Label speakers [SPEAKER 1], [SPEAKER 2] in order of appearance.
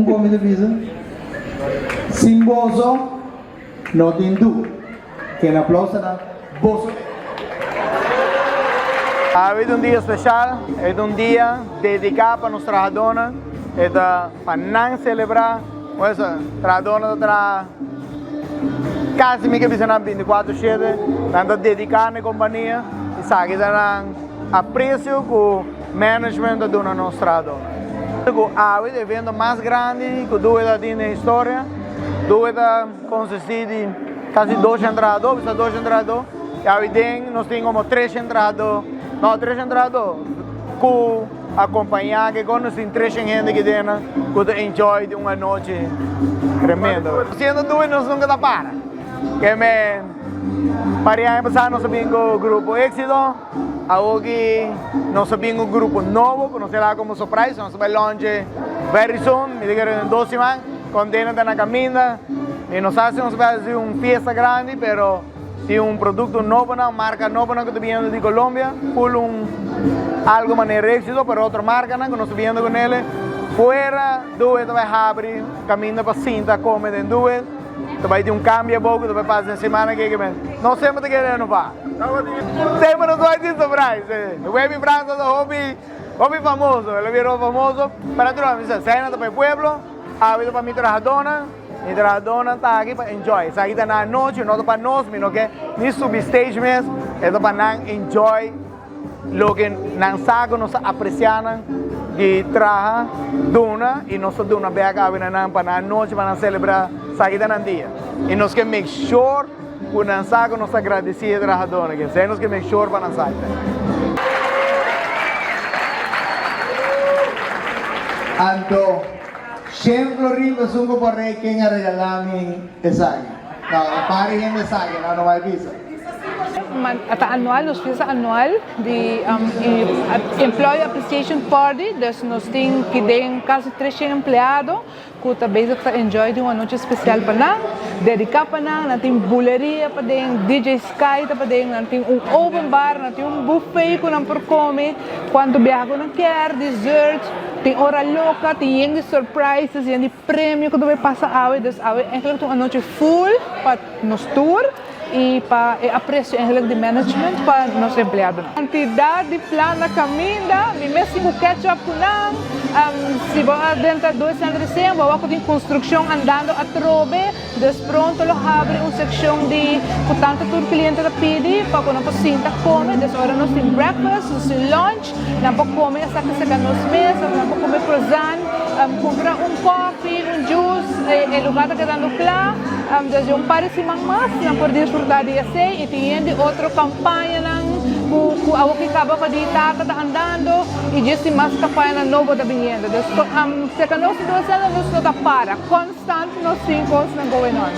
[SPEAKER 1] kon mi ta bisa? Sin boso no tin du. Ken aplauso na boso.
[SPEAKER 2] Awe ta un dia special, e ta un dia dedica pa nos trahadornan, e ta pa nan celebra, pues trahadornan ta traha casi mi ke bisa nan binticuatro shete, nan ta dedica na e compania, esaki ta nan aprecio cu management ta duna nos trahadornan. Cu awe ta e evento mas grandi cu Doe ta tin den historia, Doe ta. Konsistí di kasi dos entrado, bisa dos entrado, i awe den nos tin komo tres entrado, no tres entrado ku akompañá ke kon nos tin tres hende aki den ku ta enjoy di un anochi tremendo. Siendo dui nos nunka ta para, ke men pari aña pasá nos a bin ku grupo Éxito, awoki nos a bin ku grupo nobo ku nos a laga komo surprise, nos ta bai launch very soon, mi ta kere den dos siman. Container ta na caminda y nos haci nos best di un fiesta grandi pero tin un producto nobonan, marca nobonan cu ta biniendo di Colombia, full un algo manera exito pero otro marcanan cu nos ta biniendo con ele fuera Doe ta bay habri caminda pa sinta come den Doe, ta bay tin un cambio abou cu ta bay pasa den semana aki men no semper ta kere renova, semper nos bay tin surprise, Webby Frans ta hopi hopi famoso, el a bira hopi famoso pero atrobe mi sa cena ta pa e pueblo. Awe ta pa mi trahadónan, mi trahadónan ta aki pa enjoy. Esaki ta nan anochi, no ta pa nos, mi no ke ni subi stage mes, e ta pa nan enjoy loke nan sa ku nos ta apresiá nan di traha, duna i nos ta duna bèk awe na nan pa nan anochi pa nan selebrá esaki ta nan dia. I nos ke make sure ku nan sa ku nos ta gradisí e trahadónan aki. Esei nos ke make sure pa nan sa.
[SPEAKER 1] Anto. Shen florin ta esun ku por rei ken a regalá mi esaki. No, e par di hende sa ke no, no bai bisa.
[SPEAKER 3] Ta anual, nos fiesta anual di Employee Appreciation Party, dus nos tin ki den kasi 300 empleado ku ta bezig ta enjoy di un anochi spesial pa nan, dediká pa nan, nan tin buleria paden, DJ Sky ta paden, nan tin un open bar, nan tin un buffet ku nan por kome kuantu biaha ku nan kier, dessert. Tin ora loca, tin yen di surprises, yen di premio cu ta bay pasa awe. Dus awe eigenlijk ta un anochi full pa nos tur y pa e aprecio eigenlijk di management pa nos empleadonan. Cantidad di plan na caminda, mi mes tin cu catch up cu nan. Si bo a drenta dos centro di cien, bo a wak cu tin construccion andando atrobe. Dus pronto lo habri un seccion di cu tanto tur cliente ta pidi pa cu nan por sinta come. Dus ora nos tin breakfast, nos tin lunch, nan por come esaki cerca nos mes, of nan por come croissant, cumpra un coffee, un juice, e lugar ta kedando cla. Dus den un par di siman mas nan por disfruta di esey y tin hende otro campañanan cu cu awoki caba pa di tata ta andando y djis tin mas campañanan nobo ta biniendo. Dus cerca nos nos no ta para. Constant nos tin cosnan going on.